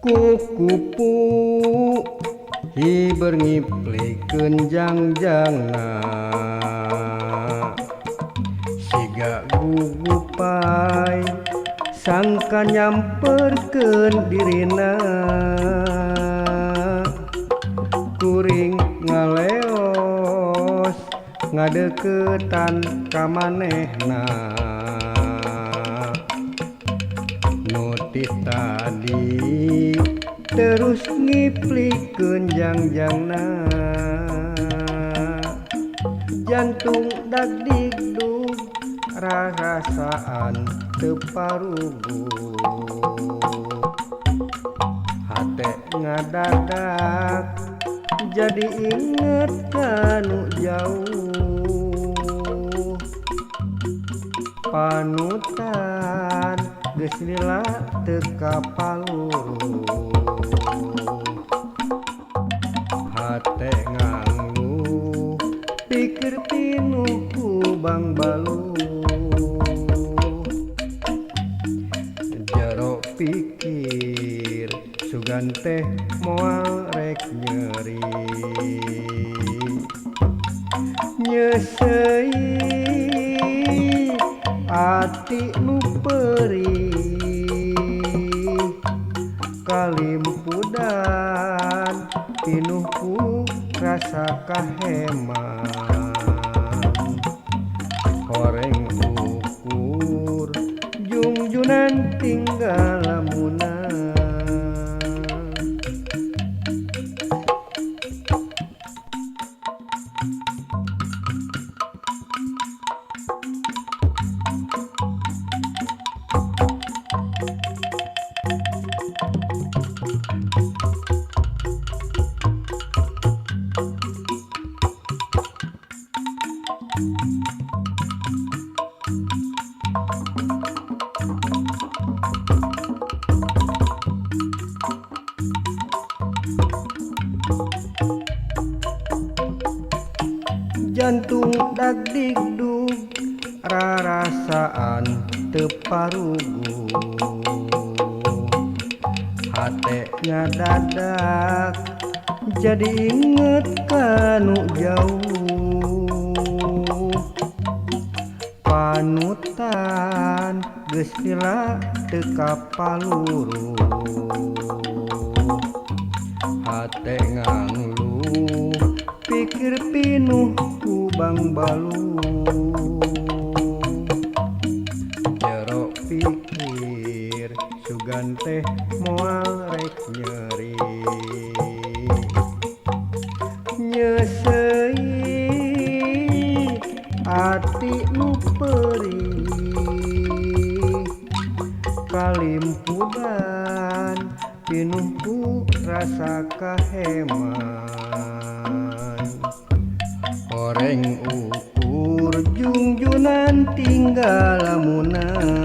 Kukupu hiber ngiplikeun jangjangna siga gugupai sangka nyamperkeun dirina kuring ngaleos ngadeukeutan ka manehna nu ti tadi terus ngiplikeun jangjangna jantung dagdigdug rarasaan teu paruguh hate ngadadak jadi inget kanu jauh panutan geus lila teu kapaluruh hate ngangluh pikir pinuh ku bangbaluh jero pikir sugan teh moal rek nyeri nyeuseuy ati nu perih kalimpudan pinuh ku rasa kaheman horeng ukur jungjunan tinggal lamunan. Jantung dagdigdug rarasaan teu paruguh hate ngadadak jadi inget kanu jauh panutan geus lila teu kapaluruh hate ngangluh pikir pinuh ku bangbaluh jero pikir sugan teh moal rek nyeri nyeuseuy ati nu perih kalimpudan pinuh ku rasa kaheman horeng ukur jungjunan tinggal lamunan.